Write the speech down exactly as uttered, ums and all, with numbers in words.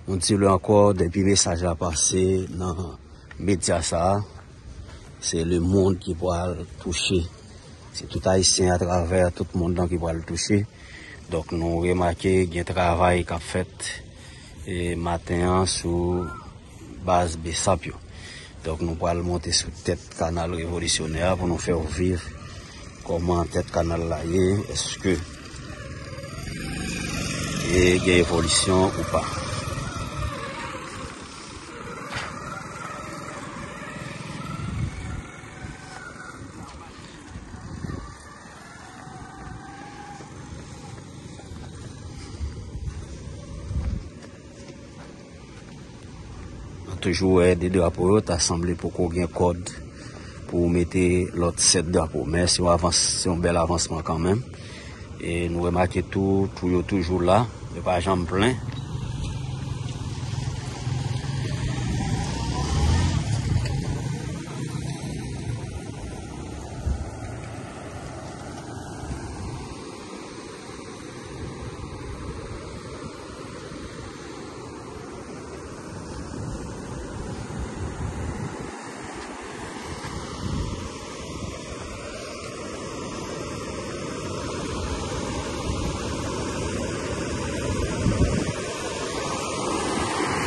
Yon ti lè ankò, depi mesaj la pase nan medya sa a, se lemonn ki pral touche. Se tout Ayisyen atravè tout mond lan ki pral touche. Donk, nou remake gen travay k ap fèt, e, maten an sou baz Besap yo. Donk, nou pral monte sou tèt kanal revolisyonè a pou nou fè w viv kòman tèt kanal la ye, èske e gen evolisyon ou pa. Nou toujou wè de drapo yo, ta sanble poko gen kòd pou mete lòt sèt drapo. Men se yon avans, se yon bèl avansman kanmenm. E nou remake tou, tou yo toujou la, yo pa janm plen.